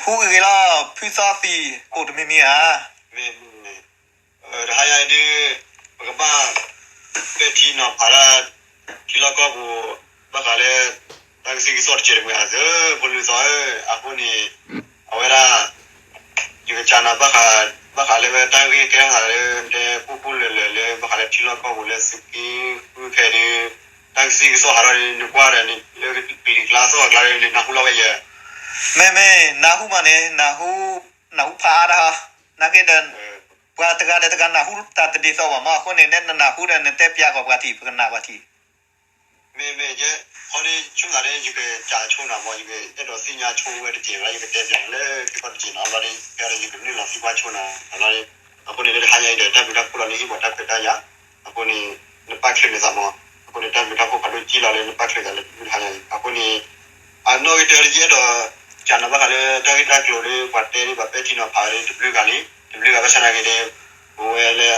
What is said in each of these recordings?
ဟူးဂ့ၤဂ့ၤလီၤ ဖုသီသံး ကိးတမံၤမံၤဧါ. မ့ၢ် တဟါညါအံၤဒုး ပကဘၣ် ပဲာ်ထံနီၤဖးတၢ် ထံလီၢ်ကီၢ်ပူၤ ဘၣ်ဃးလၢ တၢ်ကစီၣ်တစဲးတမှဲၤဧါ ဖိလံၤသီဧၢ, အဃိန့ၣ် အဝဲဒၣ် ယကစးနၤဘၣ်ဃး ဘၣ်ဃးလၢဝဲတၢ်ဂ့ၢ်ကဲထီၣ်သးလၢ တဲပူပူလၢာ်လၢာ်လၢ ဘၣ်ဃးလၢထံလီၢ်ကီၢ်ပူၤလၢသုးက့ဃုခဲအံၤဒုး တၢ်ကစီၣ်ကစီၣ်ဟးထီၣ်ဒုး နကွၢ်ဒီး လၢကလံၤကျါ စီၣ်အကျါဒုး နနၢ်ဟူလီၤဝဲယဲ. မ့မ့ၢ် နၢ်ဟူမးန့ၣ် နၢ်ဟူ နၢ်ဟူဖးအါဒၣ်ဟီ, နာ်က့ဒီး ပှၤတဂၤဒီးတဂၤနၢ်ဟူတၢ်တဒ်သိးဘၣ်မး အဃိန့ၣ် နနၢ်ဟူဒီး နတဲပျးကီးပှၤထံး ပကနၣ်ပှၤထံး. မ့မ့ၢ် ခီဒ်ဆိသးဒ် ယကစးဆိနၤမး ယကအဲၣ်ဒိးသ့ၣ်ညါဆိဝဲတက့ၢ်လီၤ ယကတဲပျးနၤလၢခံခီတက့ၢ်နီၤ ဘျီဒ် ကဲဒီးယကနုာ်လီၤသံကွၢ်ဆိနၤလီၤ. အဃိန့ၣ် လၢတဟါညါအံၤဒီး တၢ်ဘျုးတၢ်ဖှိၣ်လီၤလၢဟံၣ်ပှၤတၢ်ခွဲးတၢ်ယာ်, အဃိန့ၣ် နပာ်ချုးနသးမး, အဃိန့ၣ် တၢ်ဘျုးတၢ်ဖှိၣ်ဖးဒိၣ်ကံလီၤလၢနပာ်ချုးသးလၢတၢ်ဘျုးတဟါညါအံၤ, အဃိန့ၣ် အနီၣ်ဂံၢ်တၢတယဲၢ်ဒီး ကနၤဘၣ်ဃးလၢတၢ်ဂ့ၢ်တၢ်ကျိၤလၢပှၤတဲဒ်ပှၤပဲာ်ထံနီၤဖးဝဲဒၣ်တဘျုးဂၤလံ, တဘျုးဂၤဘၣ်ဆၣ်နာ်က့ဒီး ပဝဲလၢ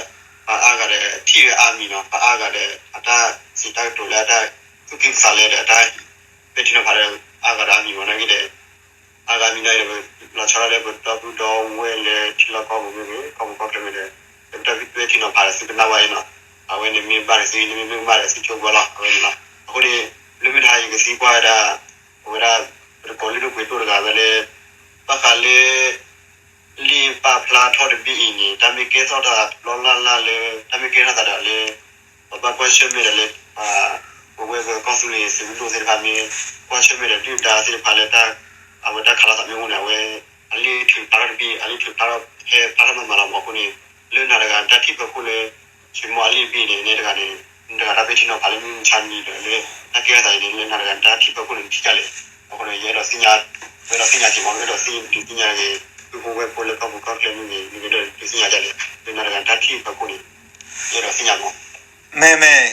ပှၤအါဂၤဒီးထံၣ်ဝဲအါမံၤနီၤ, ပှၤအါဂၤဒီး အတၢ်စံးတၢ်ကတိၤလၢအတၢ်သူၣ်ကံၢ်သးလဲဒီးအတၢ်ပဲာ်ထံနီၤဖးဒီး အါဂၤဒီးအါမံၤမးနာ်က့ဒီး အါဂၤမံၤနာ်က့ဒီး ပလီၤဆီဒၣ်လၢပဒီပုၢ်ဒီဝဲၢ်လၢထံလီၢ်ကီၢ်ပူၤမ့ၢ်ဂ့ၤ ကီၢ်ပူၤကီၢ်ချၢမ့ၢ်ဂ့ၤ လၢပတၢ်ပဲာ်ထံနီၤဖးဒီးသုကနၣ်ဝဲအံၤနီၤ, အဝဲန့ၣ်မ့ၢ်ဘၣ်ဒီးသု နမ့ၢ်မ့ၢ်ဘၣ်ဒီးသုကၠိဘှီလီၤ အဝဲန့ၣ်လီၤ. အဃိန့ၣ် လၢမုၢ်တဟါယကသံကွၢ်ဝဲဒၣ် အဝဲဒၣ် ပတကိးလုၢ်ဒိၣ်ပှ့ၤဒိၣ်တဂၤဝဲလၢ ဘၣ်ဃးလၢ လံာ်ပာ်ဖျါထီၣ်တဘ့ၣ်အံၤန့ၣ် တၢ်မ့ၢ်ကဲထီၣ်သးတဘျီလၢ်လၢ်လၢ တၢ်မ့ၢ်ကဲထီၣ်သးဒီးလၢ ပဘၣ်ကွၢ်ဆၢၣ်မဲာ်ဒီးလၢ ပဝဲပကီၢ်သူလ့ၤသုးမုၢ်ဒိၣ်သ့ၣ်တဖၣ်မ့ၢ် ကွၢ်ဆၢၣ်မဲာ်ဒီးဒုၣ်ဒါသ့ၣ်တဖၣ်လၢ အဝဲတၢ်ခးလိာ်သးမ့ၢ်အိၣ်န့ၣ် အဝဲ အလံာ်ထုးဖျါထီၣ်တဘ့ၣ် အလံာ်ထုးဖျါထီၣ်ဟဲဖျါထီၣ်မးမးလီၤမး အဃိန့ၣ် လၢနၤတဂၤတၢ်ထံၣ်ဖၢခိၣ်လၢ ဆွ့ၣ်မီအလံာ်တဘ့ၣ်န့ၣ် နဲတဂၤန့ၣ် နတဂၤတၢ်ပဲာ်ထံနီၤဖးလၢမုၢ်မဆါနံၤဒီးလၢ တၢ်ကဲထီၣ်သးအံၤန့ၣ် လၢနၤတဂၤတၢ်ထံၣ်ဖၢခိၣ်န့ၣ် နထံၣ်ဒ်လဲၣ်. အဃိန့ၣ် ယအဲၣ်ဒိးသ့ၣ်ညါ ပအဲၣ်ဒိးသ့ၣ်ညါက့ၤမး အဲၣ်ဒိးသ့ၣ်ညါက့ၤ ပုၢ်ဖိဝဲၢ်ဖိလၢကီၢ်ပူၤကီၢ်ချၢမ့ၢ်ဂ့ၤ မ့ၢ်ဂ့ၤဒီး ဒုးသ့ၣ်ညါဒ်လဲၣ် လၢနၤတဂၤတၢ်ထံၣ်ဖၢခိၣ်န့ၣ် ယအဲၣ်ဒိးသ့ၣ်ညါမး. မ့မ့ၢ်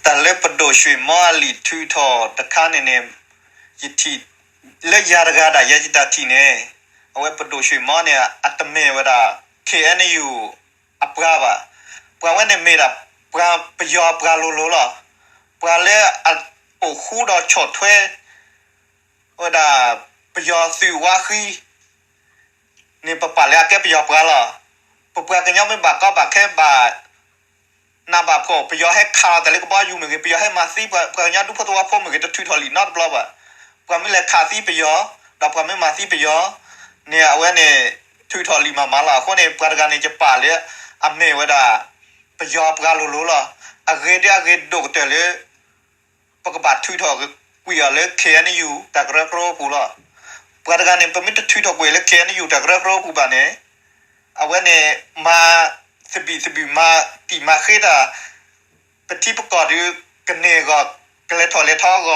တၢ်လၢပဒိၣ်ဆွ့ၣ်မီအလံာ်ထုးထီၣ်တခါန့ၣ်န့ၣ် ယထံၣ် လၢယၤတဂၤဒၣ်ယဲယတၢ်ထံၣ်န့ၣ် အဝဲပဒိၣ်ဆွ့ၣ်မီန့ၣ် အတမ့ၢ်ဝဲဒၣ် ခ့ၣ်အဲၣ်ယူၣ် အပှၤဘၣ်. ပှၤဝဲန့ၣ်မ့ၢ်ဒၣ် ပှၤပယီၤပှၤလိၤလိၤလီၤ. ပှၤလၢအအိၣ်ဃူဒီးဆီၣ်ထွဲ ဝဲဒၣ် ပယီၤသုးဝါဃံ န့ၣ် ပပာ်လၢအကဲပယီၤပှၤလီၤ. ပပှၤကညီမ့ၢ်ဘၣ်ကီဘၣ်ခဲဘၣ် နးဘၣ်ဖှီၣ် ပယီၤဟဲခးလီၤတၢ်လၢကဘီယူၤမ့ၢ်ဂ့ၤ ပယီၤဟဲမၤသံ ပှၤကညီဒူဖိသဝီဖိမ့ၢ်ဂ့ၤ တထုးထီၣ်လံာ်နီတဘျီဘၣ်. ပှၤမ့ၢ်လဲၤခးသံပယီၤ ဒီးပှၤမ့ၢ်မၤသံပယီၤန့ၣ် အဝဲန့ၣ် ထုးထီၣ်လံာ်မးမးလီၤ. အဃိန့ၣ် ပှၤတဂၤန့ၣ် ယပာ်လၢ အမ့ၢ်ဝဲဒၣ် ပယီၤပှၤလိၤလိၤလီၤ. အဂ့ၤဒ်အဂ့ၤဒိၣ်ကတၢၢ်လၢ ပကဘၣ်ထုးထီၣ်ကွံာ်အီၤလၢ ခ့ၣ်အဲၣ်ယူၣ် တၢ်ကရၢကရိပူၤလီၤ. ပှၤတဂၤန့ၣ် ပမ့ၢ်တထုးထီၣ်ကွံာ်လၢ ခ့ၣ်အဲၣ်ယူၣ် တၢ်ကရၢကရိပူၤဘၣ်န့ၣ် အဝဲန့ၣ် မၤသဘံၣ်သဘုၣ် မၤတံာ်မၤဃ့တၢ် ပထံပကီၢ်ဒုး ကန့ၢ်အဂီၢ် ကလဲၤထီၣ်လဲၤထီအ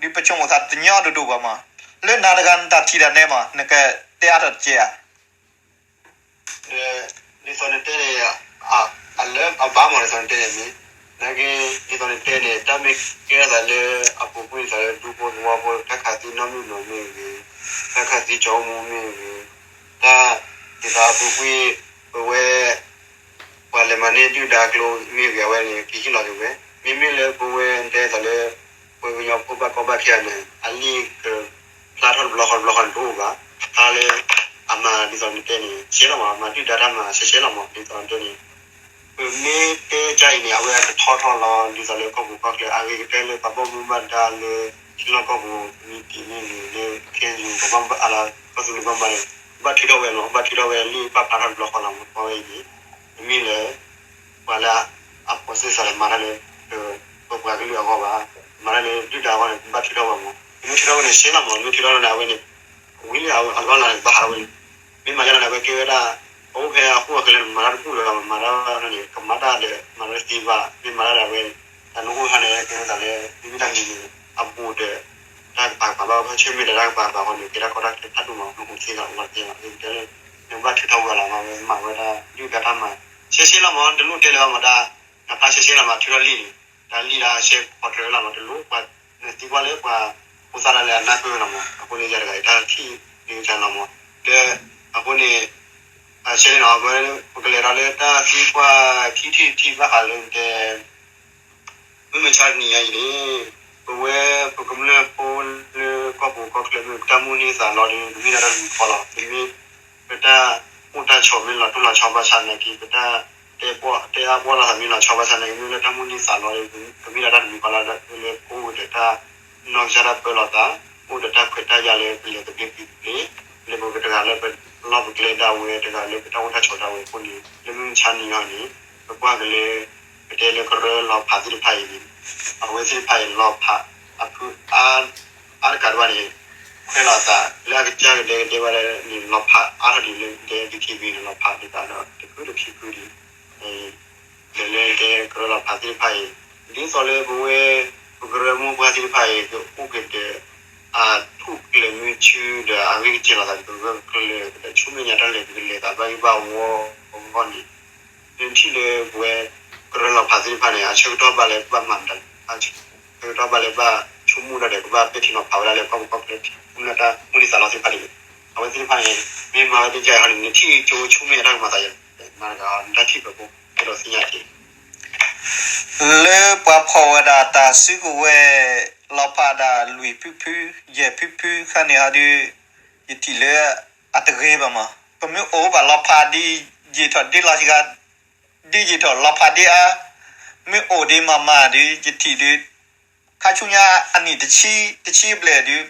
ဂီၢ် ဒုးပဆိကမိၣ်သးတညီဒိၣ်ဒိၣ်ဘၣ်မး. လၢနၤတဂၤနတၢ်ထံၣ်တၢ်နဲမး နကတဲအါထီၣ်တကဲဧါ. ဒ်သိးနတဲန့ၣ် အလၢအဘၣ်မး ဒ်သိးနတဲန့ၣ်မ့ၢ် နာ်က့ ဒ်သိးနတဲန့ၣ် တၢ်မ့ၢ်ကဲထီၣ်သးလၢအပူၤကွံာ်သးလၢဒူဖိသဝီဖိ တၢ်ခးသံနီၢ်မုၢ်နီၢ်မ့ၢ်ဂ့ၤ, တၢ်ခးသံကၠီမူမ့ၢ်ဂ့ၤ, တၢ်ဒ်သိးအပူၤကွံာ် ပဝဲ ပှၤလဲၤမၤန့ၢ်ဒုၣ်ဒါကျိမ့ၢ်ဂ့ၤ အဝဲန့ၣ် ကဟ့ၣ်လီၤက့ၤဝဲ, မ့မ့ၢ်လၢပဝဲတဲသးလၢ ပှၤကညီဖိဘၣ်ကီဘၣ်ခဲအံၤန့ၣ် အလံာ်ကဖျါထီၣ်တဘျီဃီတဘျီဃီန့ၣ်တအိၣ်ဘၣ်, ဖျါလၢ အမၤဒ်သိးနတဲန့ၣ် ရှဲလီၤမး, အမၤဒုၣ်ဒါတၢ်မၤရှဲရှဲလီၤမး, ဒ်သိးနတဲန့ၣ် ပမ့ၢ်တဲကါအံၤန့ၣ် အဝဲအကထီထီၣ်လီၤ, ဒ်သိးလၢကီၢ်ပူၤကီၢ်ချၢ အဂ့ၤကတၢၢ်လၢပှၤဘၣ်မူဘၣ်ဒါလၢ ထံလီၢ်ကီၢ်ပူၤ မံၤတံာ်မ့ၢ်ဂ့ၤ လၢ ခ့ၣ်အဲၣ်ယူၣ် ပှၤဘၣ်မူဘၣ်ဒါလၢ ကီၢ်သူလ့ၤဘၣ်မူဘၣ်ဒါ ဘၣ်ထုးထီၣ်ဝဲလီၤ, ဘၣ်ထုးထီၣ်ဝဲလံာ်ဘၣ်ဖျါထီၣ်တဘျီဃီလီၤ, ပဝဲအံၤန့ၣ် တမ့ၢ်လၢ ပှၤလၢအဖိးသ့ၣ်သးလၢမၤတၢ်လၢ ပပှၤကလုာ်အဂီၢ်ဘၣ်, မၤတၢ်လၢဒုၣ်ဒါအဂီၢ်န့ၣ် ဘၣ်ထုးထီၣ်ဝဲမး, မ့ၢ်ထုးထီၣ်ဝဲန့ၣ် ရှဲလီၤမး, မ့ၢ်ထုးထီၣ်ဝဲန့ၣ် အဝဲန့ၣ် ဝံၤလံအလီၢ်လၢ်န့ၣ် ဘၣ်ဟးထီၣ်ဝဲလံ, မ့ၢ်မၤယါလီၤန့ၣ် အဝဲကဲဝဲဒၣ် အအိၣ်ဖဲအဃိအဃဲလၢ မၤတၢ်တဘူၣ်လၢၤဘၣ်, မၤတၢ်န့ၣ် ကမၤတၢ်ဒီး မၤတၢ်သ့ဘၣ်, မ့ၢ်မၤတၢ်ဒီးအဝဲ တၢ်နအိၣ်ခါန့ၣ် ကဲဝဲဒၣ်လၢ မ့မ့ၢ်တၢ်မံၤန့ၣ် အဘူးဒီး တၢ်ကပၤကပၤဘၣ်, ဆၢမ့ၢ်ဒီးတၢ်ကပၤကပၤအဃိန့ၣ် ကဲတၢ်ကီတၢ်ခဲဖးဒိၣ်မး နအိၣ်သ့လီၤ အိၣ်သ့လီၤ, တဲလၢ နဘၣ်ထုးထီၣ်ဝဲလီၤမး, ဝဲမၤဝဲဒၣ် ဒုၣ်ဒါတၢ်မၤ ရှဲရှဲလီၤမး, တလိၣ်တဲလၢၤဘၣ်မး, တၢ်နဖျါရှဲရှဲလီၤမး, ထုးထီၣ်လံာ်န့ၣ် တၢ်လံာ်လၢရှဲခီထွဲဝဲလီၤမး, တလိၣ်ပှၤ နသံကွၢ်လၢပှၤဖိသၣ်တၢ်လၢအနၢ်ပၢၢ်ဝဲလီၤမး, အဃိန့ၣ် ယၤတဂၤအံၤ တၢ်ထံၣ်န့ၣ်ကနၤမး, ဒီး အဃိန့ၣ် ရှဲလီၤနီၤ, ပကလဲၤဒီးလၢတၢ်သံကွၢ်ခံထံၣ်တထံၣ်ဘၣ်ဃးလၢတဲ မုၢ်မဆါတနံၤညါအံၤန့ၣ် ပဝဲပကမျၢၢ်ဖိလၢ ကီၢ်ပူၤကီၢ်ချၢမ့ၢ်ပတၢ်မိၣ်န့ၢ်သးလီဒီး ကမ့ၢ်ဒၣ်တၢ်တမံၤဃီလီၤ. မ့မ့ၢ်ပတၢ်အိၣ်တၢ်ဆိးမ့ၢ်လီၤတိၢ်လီၤဆီဘၣ်ဆၣ်နာ်က့ ပတၢ်တဲပှၢ်တဲအါပှၢ်လီၤသးမ့ၢ်လီၤဆီဘၣ်ဆၣ်နာ်က့ မ့ၢ်လၢတၢ်မိၣ်န့ၢ်သးလီဒီး ကမ့ၢ်ဒၣ်တၢ်တမံၤဃီလီၤ. ဒီးလၢပအိၣ်ဒီးတၢ်နီၢ်ကစၢ်တၢ်ပၢလီၤသး အိၣ်ဒီးတၢ်ခွဲးတၢ်ယာ်လၢပလဲၤသဘျ့ပံၤသဘျ့ လၢပကတဂၤလၢပလီၢ်ပကျဲဒၣ်ဝဲ တဂၤလၢပတၢ်အိၣ်တၢ်ဆိးဒၣ်ဝဲအဃိန့ၣ် လၢမုၢ်မဆါနံၤအံၤန့ၣ် ပကွၢ်က့ၤလၢ ပတဲလၢကရၢလီၤဖးသ့ၣ်တဖၣ်အံၤန့ၣ် အဝဲသ့ၣ်တဖၣ်အံၤလီၤဖးအဖု အါတကးတဘၣ်န့ၣ် ခွဲးလီၤသးလၢအကစၢ်ကဒဲကဒဲဘၣ်လၢန့ၣ် လီၤဖးအါထီၣ်ဒံးလၢဒဲဒံးခံဘ့ၣ်န့ၣ် လီၤဖးဒံးသးဒီးတဖုတဖုဖုဒံး လဲၤလၢတဲကရၢလီၤဖးသ့ၣ်တဖၣ်အံၤ ဒ်သိးလၢပဝဲ ပကရၢမိၢ်ပှၢ်သ့ၣ်တဖၣ်အံၤ ကအိၣ်က့ၤဒီး အထူၣ်ကျဲၤမုၢ်ဆူဒီးအဂ့ၢ်ကစဲၤလီၤသး ပကကလဲၤကဒီးဆူမဲာ်ညါတၢ်လဲၤ ပကလဲၤသးဘၣ်ဂ့ၢ်ဘၣ်ဝီအဂီၢ်န့ၣ် နထံၣ်လၢပဝဲ ကရၢလီၤဖးသ့ၣ်တဖၣ်န့ၣ် အဆၢကတီၢ်ဘၣ်လၢကဘၣ်မၤမတၤလဲၣ်, အဆၢကတီၢ်ဘၣ်လၢဘၣ်ဆိကမိၣ်တၢ်ဒီး ကဘၣ်ပဲာ်ထံနီၤဖးဝဲဒၣ်လၢကီၢ်ပူၤကီၢ်ချၢ မ့ၢ်တၢ်မိၣ်န့ၢ်သးလီသ့ၣ်တဖၣ်န့ၣ် အဝဲသ့ၣ်တဖၣ်န့ၣ် မ့ၢ်မၤဝဲသ့ၣ်တဖၣ်အံၤန့ၣ် နထံၣ်ကၠိဆိကမိၣ်အတၢ်ကမၤသးယဲၢ် မၤတဂၤအီၤ နတၢ်ထံၣ်ပၢၤဖိ အဲၣ်ဒိးသ့ၣ်ညါက့ၤ လၢပှၤဖီၣ်ဝဲဒၣ်တၢ်စုကဝဲၤ လီၤဖးဒၣ်လွံၢ်ဖုဖု ယဲၢ်ဖုဖုခါန့ၣ်ဟီဒီး ယထံၣ်လၢအတဂ့ၤဘၣ်မး, ပမ့ၢ်အိၣ်ဘၣ်လီၤဖးဒ်ယံာ်ထီၣ်ဒ်လီၤစှၤ ဒ်ယံာ်ထီၣ်လီၤဖးဒ်အါ, မ့ၢ်အိၣ်ဒံးမၤမၤဒီး ယထံၣ်ဒီး ခါဆူညါအနံၣ်တဆံ တဆံဘျဲၣ်ဒီး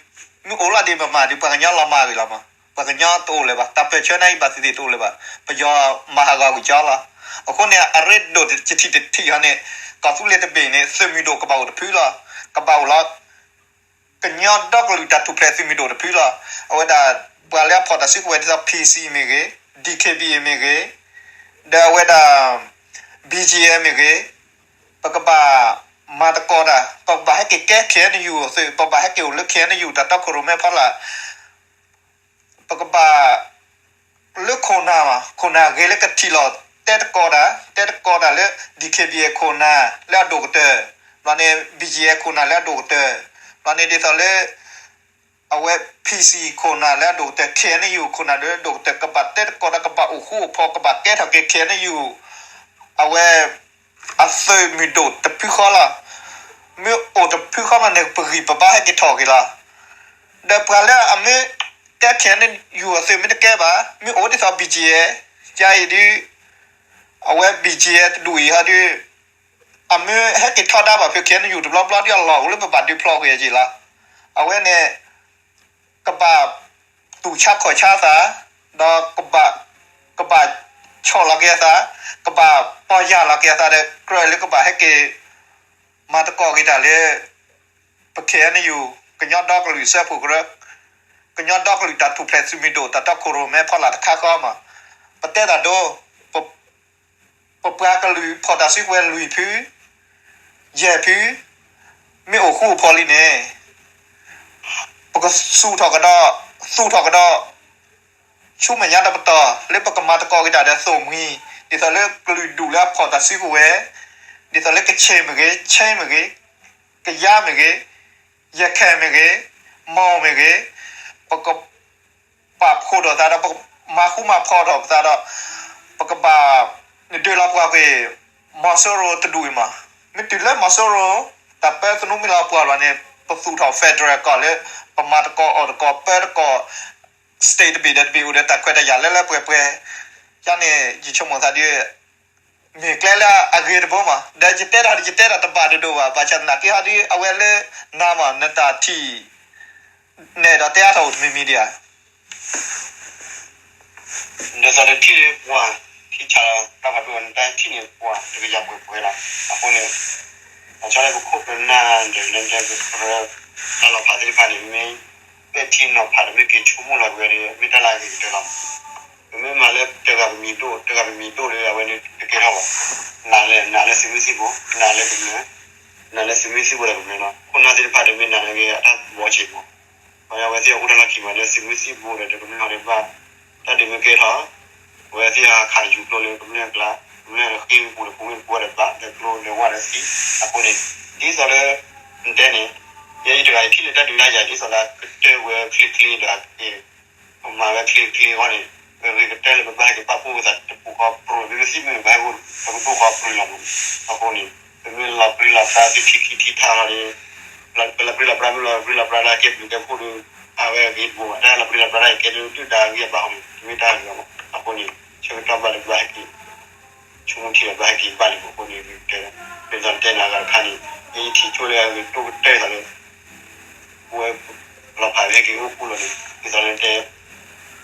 မ့ၢ်အိၣ်လီၤဒံးမၤမၤဒီး ပှၤကညီလီၤမၢ်ဂ့ၤလီၤမး, ပှၤကညီတအိၣ်လၢၤဘၣ်, တၢ်ပၢၢ်ဆၢန့ၣ်အံၤဘၣ်သ့ၣ်သ့ၣ်တအိၣ်လၢၤဘၣ်, ပယီၤမၤဟးဂီၤကွံာ်ကၠီလီၤ. အဃိန့ၣ် အရ့ဒိၣ်ယထံၣ်တထံၣ်ဟီန့ၣ် ကီၢ်သူလ့ၤတဘ့ၣ်န့ၣ် သုးမုၢ်ဒိၣ်ကဘၣ်အိၣ်တဖုလီၤ. ကဘၣ်အိၣ်လီၤ ကညီဒီကလုာ်တၢ်ထူၣ်ဖျဲးသုးမုၢ်ဒိၣ်တဖုလီၤ. အဝဲဒၣ် ပှၤလၢအဖီၣ်တၢ်စုကဝဲၤဒ်သိး P C မ့ၢ်ဂ့ၤ, D K B A မ့ၢ်ဂ့ၤ, ဒီးအဝဲဒၣ် B G F မ့ၢ်ဂ့ၤ, ပကဘၣ်မၤသကိးတၢ်, ပကဘၣ်ဟဲက့ၤကဲ K N U အသုး, ပကဘၣ်ဟဲက့ၤအိၣ်လၢ K N U တၢ်တီခိၣ်ရိၣ်မဲဖီလာ် ပကဘၣ် လၢခိၣ်နၢ်မး, ခိၣ်နၢ်ဂ့ၤလၢကထံၣ်လီၤ တဲသကိးတၢ်, တဲသကိးတၢ်လၢ D K B A ခိၣ်နၢ်လၢအဒိၣ်ကတၢၢ်, ဘျီန့ၣ် B G F ခိၣ်နၢ်လၢအဒိၣ်ကတၢၢ်, ဘျီန့ၣ်ဒ်သိးလၢ အဝဲ P C ခိၣ်နၢ်လၢအဒိၣ်ကတၢၢ်, K N U ခိၣ်နၢ်လၢအဒိၣ်ကတၢၢ် ကဘၣ်တဲသကိးတၢ် ကဘၣ်အိၣ်ဃူအိၣ်ဖိး ကဘၣ်ကဲထီၣ်က့ၤ K N U အဝဲ အသုးမုၢ်ဒိၣ်တဖုဃီလီၤ. မ့ၢ်အိၣ်တဖုဃီမးန့ၣ် ပဂံၢ်ပဘါဟဲက့ၤထီၣ်က့ၤလီၤ. ဒီးပှၤလၢအမ့ၢ်တဲ K N U အသုးမ့ၢ်တကဲဘၣ်, မ့ၢ်အိၣ်ဒ်သိး B G F ယါအံၤဒုး အဝဲ B G F တဒူၣ်အံၤဟီဒုး အမ့ၢ်ဟဲက့ၤထီဒါဘၣ်ဖဲ K N U တဘျီဘျီဒုး အလီၢ်အိၣ်လၢပဘၣ်ဒုးဖျီကွံာ်အက့ၤလီၤ. အဝဲန့ၣ် ကဘၣ်သူၣ်ဆါခီၣ်ဆါသး, ဒီးကဘၣ် ကဘၣ်ဆီၣ်လီၤက့ၤအသး, ကဘၣ်ပီၢ်ယၢ်လီၤက့ၤအသးဒီး ကြၢးလၢကဘၣ်ဟဲက့ၤ မၤသကိးက့ၤတၢ်လၢ ပ K N U ကညီဒီကလုာ်စၢဖှိၣ်ကရၢ, ကညီဒီကလုာ်တၢ်ထူၣ်ဖျဲးသုးမုၢ်ဒိၣ် တၢ်တီခိၣ်ရိၣ်မဲဖီလာ်တခါဃီမး, ပတဲတၢ်ဒိ ပပှၤကလုာ်ဖီၣ်တၢ်စုကဝဲၤလွံၢ်ဖု, ယဲၢ်ဖု, မ့ၢ်အိၣ်ဃူအိၣ်ဖိးလံန့ၣ်, ပကသူၣ်ထီၣ်ကဒီး, သူၣ်ထီၣ်ကဒီး, ဆူမဲာ်ညါတပတီၢ် လၢပကမၤသကိးက့ၤတၢ်ဒီးသိၣ်မှံၤ, ဒ်သိးလၢကလုာ်ဒူၣ်လၢအဖီၣ်တၢ်စုကဝဲၤ, ဒ်သိးလၢကခ့ၣ်မ့ၢ်ဂ့ၤ, ခ့ၣ်မ့ၢ်ဂ့ၤ, ကယါမ့ၢ်ဂ့ၤ, ရခဲၣ်မ့ၢ်ဂ့ၤ, မီၣ်မ့ၢ်ဂ့ၤ, ပက ပာ်ဖှိၣ်ထီၣ်သးဒီး ပကမၤဃူမၤဖိးထီၣ်ပသးဒီး ပကဘၣ် နဒုးလီၤပှီၢ်ကွံာ် မီၤစိရိၤတဒူၣ်အံၤမး. မ့ၢ်တုၤလၢမီၤစိရိၤ တၢ်ပၢသနူမ့ၢ်လီၤပှီၢ်လီၤန့ၣ် ပသူၣ်ထီၣ် federal ကီၢ်လၢ ပမၤသကိးအီၣ်သကိးပၢသကိး state တဘ့ၣ်ဒီးတဘ့ၣ်အိၣ်ဒီးတၢ်ခွဲးတၢ်ယာ်လၢလၢပှဲၤပှဲၤ. ယန့ၣ် ယဆိကမိၣ်သးဒ် မ့ၢ်ကျဲလၢအဂ့ၤတဘိမး, ဒီးယတဲတၢ် ယတဲတၢ်တဘၣ်ဒိၣ်ဒိၣ်ဘၣ်, ဘၣ်ဆၣ်သနာ်က့ဟီဒ်အဝဲလၢနၤမး နတၢ်ထံၣ် နအဲၣ်ဒိးတဲအါထီၣ်အိၣ်တမံၤမံၤဒံးဧါ. နသးတထံၣ်ပှၤ ထံၣ်ဆးလီၤ တၢ်ဖးဒိၣ် နတၢ်ထံၣ်န့ၣ်ပှၤ တကယၤပှဲၤပှဲၤလီၤ. အဃိန့ၣ် အဆီလၢပခိၣ်ပနၢ်ဒီး လၢကရၢ တၢ်လီၤဖးသ့ၣ်တဖၣ်န့ၣ် မ့ၢ်ပဲာ်ထံနီၤဖးဒီး မ့ၢ်က့ၤဆိကမိၣ်လီၤက့ၤဝဲဒီး မ့ၢ်တၢ်လၢအဂ့ၤကတၢၢ်လီၤ. ပမ့ၢ်မၤလၢတဂၤပမံၤဒိၣ် တဂၤပမံၤဒိၣ်လၢအဝဲန့ၣ်တကဲထီၣ်ဘၣ်. နာ်လၢ နာ်လၢသုးမုၢ်သံၣ်ဘိ နာ်လၢကမျၢၢ် နာ်လၢသုးမုၢ်သံၣ်ဘိဒီးကမျၢၢ်လီၤ. ခိၣ်နၢ်သ့ၣ်တဖၣ်ဒီးမ့ၢ်နာ်လၢက့ၤအတၢ်ဘီဆ့ၣ်မး. ပှၤအဝဲသ့ၣ်အအိၣ်တၢ်လီၢ်ခံမးလၢသုးမုၢ်သံၣ်ဘိဒီးကမျၢၢ်ဒီးဘၣ် တၢ်ဒုးမ့ၢ်ကဲထီၣ် အဝဲသ့ၣ်အခးတယူၤကျိလၢကမျၢၢ်အကျါ ကမျၢၢ်ဒီးဃ့ၢ်ပူၤဒီးဖိမ့ၢ်ပူၤဒီးဘၣ် ဒီးကျိဒီးဝၣ်ဒီးသံ အဃိန့ၣ် ဒ်သိးလၢ နတဲန့ၣ် ယဲယတဂၤယထံၣ်လၢတၢ်ဒုးတၢ်ယၤဒ်သိးလၢကတၢၢ်ဝဲချ့ချ့ဒီး ပမၤဝဲချ့ချ့အဂီၢ်န့ၣ် ပဂ့ၤကတၢၢ်လၢပဘၣ်ဟဲက့ၤပာ်ဖှိၣ်ပသးတပူၤဃီပြူၤ မ့မ့ၢ်သံၣ်မ့ၢ်ဘၣ်ဟဲအိၣ် ပကဒိၣ်ဃီပြူၤလီၤမး. အဃိန့ၣ် ပမ့ၢ်လီၤပြံလီၤပြါသုထံခံထံထါလီၤဒီး လၢပရံလီၤပြါမ့ၢ်လီၤ ပရံလီၤပြါလၢကဲဘျုးကဲဖှိၣ်ဒီး အဝဲအဂ့ၤတဘိဘၣ် တၢ်လၢပရံလီၤပြါတၢ်ကဲဒုၣ်ဒါဂံၢ်အဘါအဃိန့ၣ် တမ့ၢ်တၢ်ဂ့ၤဘၣ်မး အဃိန့ၣ် ဆၢကတီၢ်ဘၣ်လၢကဘၣ်ဟဲက့ၤ ဆိကမိၣ်ထံလၢကဘၣ်ဟဲက့ၤဘၣ်လံမး အဃိန့ၣ် ဒ်သိးတဲနၤအဂၤတခါန့ၣ် ယထံၣ်ကၠိလၢအဂ့ၤဒိၣ်ကတၢၢ်ဒ်သိးလၢ ပဝဲလီၤဖးဟဲက့ၤအိၣ်ဃူလီၤန့ၣ် ဒ်သိးလၢတဲ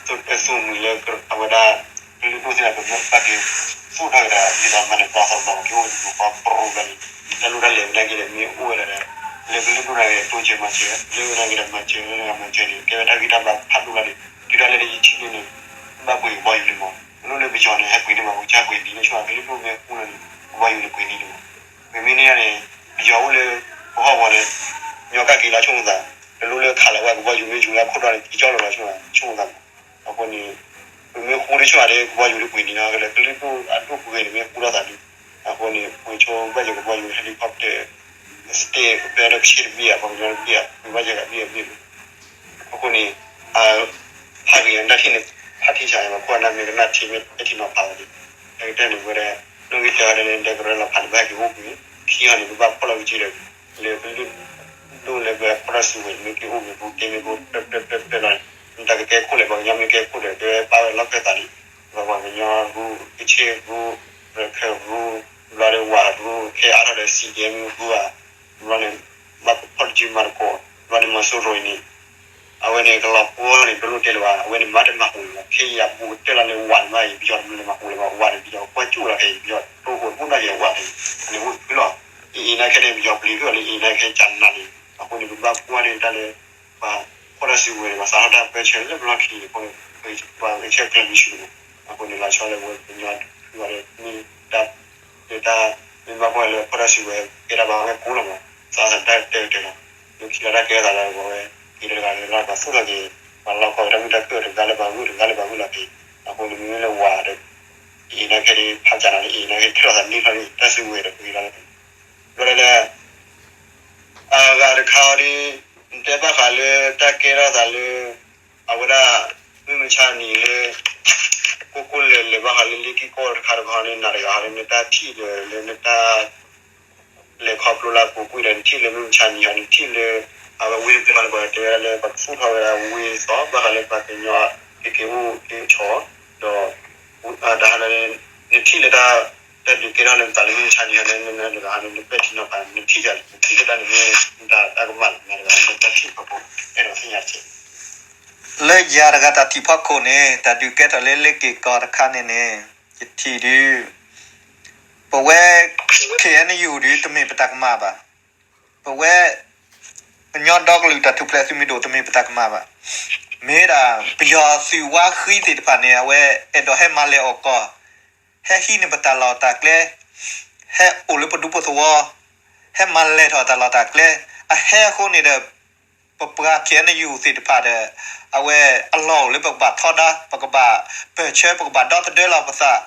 သိၣ်တၢ်သူၣ်မံၤလၢအဝဲဒၣ် ကလုာ်ဒူၣ်သ့ၣ်တဖၣ် ပမ့ၢ်ဘၣ်က့ၤသူၣ်ထီၣ်က့ၤဒီး ဒ်သိးမၤနၢၤပှၤသးဘီက့ၤအိၣ်ကပှၤပရိဘျီန့ၣ် တၢ်လိၣ်တၢ်လဲၤဝဲဒၣ်က့ၤဒီး မ့ၢ်အိၣ်ဝဲဒၣ်ဒီး လၢကလုာ်ဒူၣ်န့ၣ်က့ၤ တိစၢၤမၤစၢၤ လၢဝဲန့ၣ်က့ၤဒီး မၤစၢၤလၢနဂၤမၤစၢၤန့ၣ် ကဲဝဲတၢ်ဂံၢ်တၢ်ဘါဖးဒိၣ်လီၤန့ၣ် တုၤဒၣ်လဲာ်လၢယထံၣ်န့ၣ်န့ၣ် ဘၣ်ပှ့ၤကဘီယူၤလံမး ကလိၣ်လၢပယီၤန့ၣ် ဟဲပှ့ၤန့ၢ်မး ပကစၢ်ပှ့ၤဒ်န့ၣ်ဆိ ကလုာ်ဒူၣ်မ့ၢ်အိၣ်လီၤန့ၣ် ကဘီယူၤန့ၣ်ပှ့ၤန့ၢ်လံမး ပမ့ၢ်န့ၢ်န့ၣ် ပယီၤအိၣ်လၢ ပဟီၣ်ကဝီၤန့ၣ် ညီကၣ်က့ၤလီၤဆိကမိၣ်သး တလိၣ်လၢခးလီၤဝဲကဘီယူၤမ့ၢ်ယူၤလၢခိၣ်ဒီးန့ၣ် ကကၠီလီၤလီၤဆိကမိၣ်သး ဆိကမိၣ်သးမး အဃိန့ၣ် ပမ့ၢ်ဃူဒ်ဆိကမိၣ်ဒီး ကဘီယူၤဒ်ပှ့ၤန့ၢ်နီၤ ကလဲၤကလုာ်ဒူၣ်အဒိၣ်ပှ့ၤန့ၣ်မ့ၢ်ဃူထီၣ်သးဒ် အဃိန့ၣ် ပှ့ၤဆိဘၣ်ယကဘီယူၤ helicopter စတ့ၣ်ကပျဲဒီးကဆ့တဘ့ၣ်အပှၤကညီတဘ့ၣ်အ ပှ့ၤဘၣ်ယကဘ့ၣ်အဘ့ၣ် အဃိန့ၣ် ဖးဂ့ၤတၢ်ထံၣ်န့ၣ် ဖးထံၣ်ဆးန့ၣ် ပှၤခိၣ်အနၢ်မ့ၢ်ကနၣ်ထံမ့ၢ်ပဲာ်ထံနီၤဖးဝဲန့ၣ် ကတဲန့ၣ်ဝဲဒၣ် နီၣ်ဂံၢ်တၢဒီးလၢဒဲကရၢလီၤဖးန့ၣ် ဘၣ်ဟဲက့ၤအိၣ်ကွံာ် ခံဂၤန့ၣ် ပဘၣ်ဖီၣ်လီၤကစုဒီး လၢကလုာ်ဒိၣ်လၢပဖီၣ်တၢ်စုကဝဲၤန့ၣ် မ့ၢ်က့ၤအိၣ်ကွံာ်ပူၤတ့မ့ၢ်ဖိ ပျဲပျဲပျဲပျဲလီၤန့ၣ် မတၤကကဲခိၣ်လဲၣ် ပှၤကညီမ့ၢ်ကဲခိၣ်ဒီး ကဲပာ်ဝဲလီၢ်ခၢၣ်သးန့ၣ် ပှၤကညီရူ ကဆ့ၣ်ရူ ရခဲၣ်ရူ ဘျီဒီးဝးရူ ခဲအါထီၣ်ဒီး စံၣ်ဒဲမ့ၢ်ရူဧါ ဘျီန့ၣ် ဘၣ်ဖီၣ်တစုမၤသကိး ဘျီန့ၣ်မီၤစိရိၤအံၤန့ၣ် အဝဲန့ၣ်ကလီၤပှီၢ်န့ၣ် တလိၣ်တဲလၢၤဘၣ် အဝဲန့ၣ်မၤတမၤဟူးလၢၤဘၣ် ခဲအံၤအဘူးကတၢၢ်လီၤန့ၣ် ဝးန့ၣ်မ့ၢ်အံၤ ပယီၤတမ့ၢ်လၢမၤဟူးလၢၤဘၣ် ဝးန့ၣ် ပယီၤကွၢ်ကၠူၣ်လီၤခဲအံၤ ပယီၤတိၢ်ဃိးတဘူၣ်နီၢ်က့ၤဝးန့ၣ် အန့ၣ်အိၣ်တဖုလီၤ အံၤအံၤနာ်ခဲန့ၣ် ပယီၤပျံၤဖုၣ်အီၤလၢအံၤနာ်ခဲကနးန့ၣ် အဃိန့ၣ် ပဘၣ်ကွၢ်န့ၣ်တၢ်လၢ ပှၤဖီၣ်တၢ်စုကဝဲၤန့ၣ် ပှၤစးထီၣ်တၢ်ပၢဆှၢလၢပလီၢ်ခံန့ၣ်အဃိန့ၣ် ပှၤဂဲၤဆၢကျဲမုၢ်ဆူၣ်န့ၣ် အဃိန့ၣ် လီၤဆီလၢပဝဲကညီတဖုအီၤလၢ မ့ၢ်တၢ် လၢတၢ် မ့ၢ်ဘၣ်ကွၢ်လၢဖီၣ်တၢ်စုကဝဲၤ ကဲတၢ်ဘၣ်ဝဲကိးလီၤမး သးသတၢ်တဲတၢ်လီၤ လၢခံလီၤတၢ်ကဲထီၣ်သးလၢပဝဲ က့ၤတဂၤလၢ်လၢ် ပှၤသူၣ်ထီၣ်က့ၤ ပှၤလီၢ်ကီၢ်တၢ်မုၢ်တၢ်ခုၣ်တဂၤလၢပှၤဂုၢ်တဂၤလၢပှၤဂုၢ်လီၤက့ၤ အဃိန့ၣ်မ့မ့ၢ်လၢဝၤဒီး အံၤနာ်ခဲဒ်ဖးကနးန့ၣ် အံၤနာ်ခဲထံၣ်လိာ်သးန့ၢ်ထီၣ်န့ၣ် တၢ်စုကဝဲၤဒီးပှ့ၤလီၤ ဘျီလၢ အဂၤတခါအံၤဒ် နတဲဘၣ်ဃးလၢတၢ်ကဲထီၣ်သးလၢ အဝဲဒၣ် မုၢ်မဆါနံၤလၢ ကိၢ်ကိၢ်လဲၤလဲၤဘၣ်ဃးလၢလ့ၢ်က့ၢ်ကီၢ်တခါတခါန့ၣ် နၤတဂၤဟီလၢနတၢ်ထံၣ်ဒီးလၢနတၢ် လဲၤခီဖျိလၢအပူၤကွံာ်ဒီး နထံၣ်လၢမုၢ်မဆါနံၤဟီ နထံၣ်လၢ အဝဲဝ့ၢ်တဖျၢၣ်ဃီလၢပှၤတဲဝဲဒၣ်လၢ ပှၤကသူၣ်ထီၣ်ဝဲဒၣ်ဝ့ၢ်သီ ဘၣ်ဃးလၢပှၤကညီက့ၤက့ၤအိၣ်က့ၤဆီၣ် ဒီး တၢ်ဟးလၢ နထံၣ်လၢတၢ် တၢ်ဒုးကဲထီၣ်လၢနသးလၢမုၢ်မဆါနံၤဟီလၢနတဂၤဟီ နပဲာ်ထံနီၤဖး နထံၣ်ယၤ နထံၣ်လၢတၢ်န့ၣ်မ့ၢ် နတၢ်ကမၣ်လီၤ နတဂၤ နတၢ်ထံၣ်ဖီခိၣ် အဲၣ်ဒိးသ့ၣ်ညါတက့ၢ် လၢယၤတဂၤတၢ်ထံၣ်ဖီခိၣ်န့ၣ် တၢ်ဒုးကဲထီၣ်လၢလ့ၢ်က့ၢ်ကီၢ်တခါန့ၣ်န့ၣ် ယထံၣ်ဒုး ပဝဲ ခ့ၣ်အဲၣ်ယူၣ် ဒုးတမ့ၢ်ပတၢ်ကမၣ်ဘၣ်. ပဝဲ ကညီဒီကလုာ်တၢ်ထူၣ်ဖျဲးသုးမုၢ်ဒိၣ်တမ့ၢ်ပတၢ်ကမၣ်ဘၣ်. မ့ၢ်ဒၣ် ပယီၤသုးဝါဃံသ့ၣ်တဖၣ်န့ၣ် အဝဲအဲၣ်ဒိးဟဲမၤလဲၢ်အီၣ်ကီၢ်, ဟဲဟံးန့ၢ်ပတၢ်လီၢ်တၢ်ကျဲ, ဟဲအိၣ်လၢပဒူပသဝီ, ဟဲမၤလဲၢ်ထီၣ်တၢ်လီၢ်တၢ်ကျဲ, အဟဲအဃိန့ၣ်ဒီး ပပှၤ ခ့ၣ်အဲၣ်ယူၣ် သ့ၣ်တဖၣ်ဒီး အဝဲအလီၢ်အိၣ်လၢပကဘၣ်ထီဒါ, ပကဘၣ်ပၢၢ်ဆၢ, ပကဘၣ်ဒီသဒၢလီၤပသး,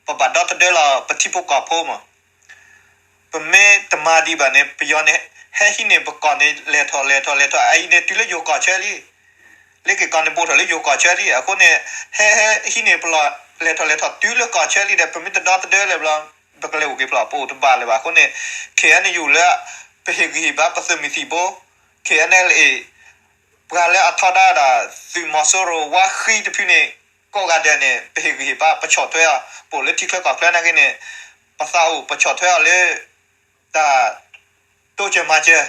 ပဘၣ်ဒီသဒၢလီၤပထံဖိကီၢ်ဖိမး. ပမ့ၢ်တမၤဒံးဘၣ်န့ၣ် ပယီၤန့ၣ် ဟဲဟံးန့ၢ်ပကီၢ်န့ၣ် လဲၤထီၣ်လဲၤထီၣ်လဲၤထီၣ် အအံၤန့ၣ်တုၤလၢယိၤကီၢ်ဆၢလံ. လ့ၢ်က့ၢ်ကီၢ်န့ၣ်ဘူးထီၣ်လၢယိၤကီၢ်ဆၢလံ. အဃိန့ၣ် ဟဲဟဲဟံးန့ၢ်ပလီၢ် လဲၤထီၣ်လဲၤထီၣ်တုၤလၢကီၢ်ဆၢလံဒီး ပမ့ၢ်တဒီသဒၢလၢၤဘျီ ပကလဲၤအိၣ်က့ၤဖျီၣ် ပအိၣ်တဘၣ်လၢၤဘၣ်. အဃိန့ၣ် ခ့ၣ်အဲၣ်ယူၣ် လၢ ပဟ့ၣ်ဂံၢ်ဟ့ၣ်ဘါပသုးမုၢ်သံၣ်ဘိ ခ့ၣ်အဲၣ်ယူၣ် ပှၤလၢအထီဒါဒၣ် သုးမီၤစိရိၤဝါဃံတဖုန့ၣ် ကိးဂၤဒဲးန့ၣ် ပဟ့ၣ်ဂံၢ်ဟ့ၣ်ဘါ ပဆီၣ်ထွဲအီၤ, ပအိၣ်လၢထံချၢကီၢ်ချၢနာ်က့န့ၣ် ပသးအိၣ်ပဆီၣ်ထွဲအီၤလၢ တၢ် တိစၢၤမၤစၢၤ